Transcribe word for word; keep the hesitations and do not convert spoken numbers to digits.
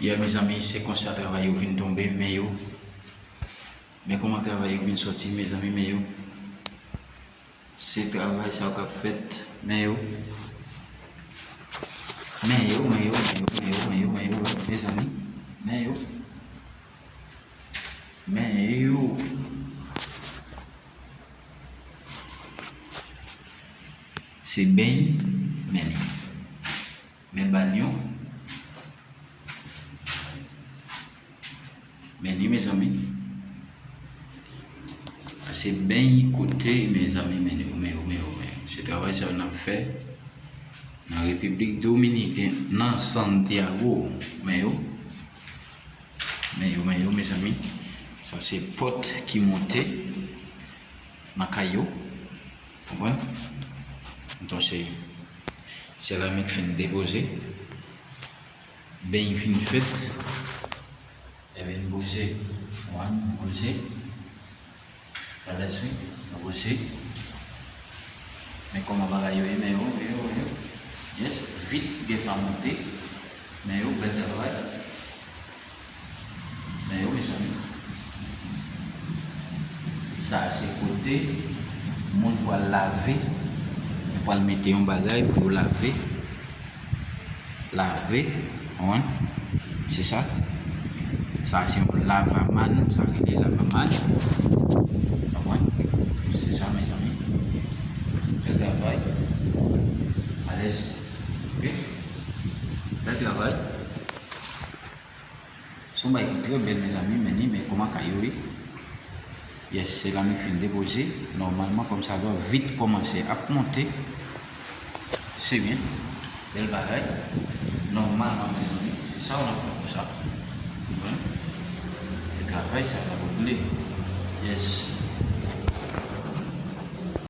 Yeah, mezanmi, se konsa travay yo vin tonbe, men yo. Men kòman travay yo vin sòti, mezanmi, men yo. Se travay sa yo k ap fèt, men yo. Men yo, men yo, men yo, men yo, men yo, men yo, mezanmi. Men yo. Men yo. Se beny, men li. Men bann yo. Men li, mezanmi. Se beny kote, mezanmi, men yo, men yo, men yo, men yo. Se travay sa yo n ap fè nan Repiblik Dominiken, nan Santiago. Men yo. Men yo, men yo, mezanmi. Sa se pòt ki monte nan kay yo. Konprann? Donk se, seramik fin depoze. Beny fin fèt. Ebyen, n poze. Konprann? N poze. Alèz wi, n poze. Men kòman bagay yo ye, men yo, men yo, men yo. Yes, vit gentan monte. Men yo, bèl travay. Men yo, mezanmi. Sa se kote moun pral lave. Yo pral mete yon bagay pou yo lave. Lave, konprann? Se sa. Sa se yon lavaman, sa rele lavaman. Konprann? Se sa, mezanmi. Bèl travay. Alèz. Ok? Bèl travay. Se yon bagay ki trè bèl, mezanmi, men ni, men kòman kay yo ye. Yes, seramik fin depoze. Nòmalman, kòmsadwa, vit kòmanse ap monte. Se byen. Bèl bagay. Nòmalman, mezanmi, se sa w ap fè konsa. Konprann? Se travay sa w ap regle. Yes.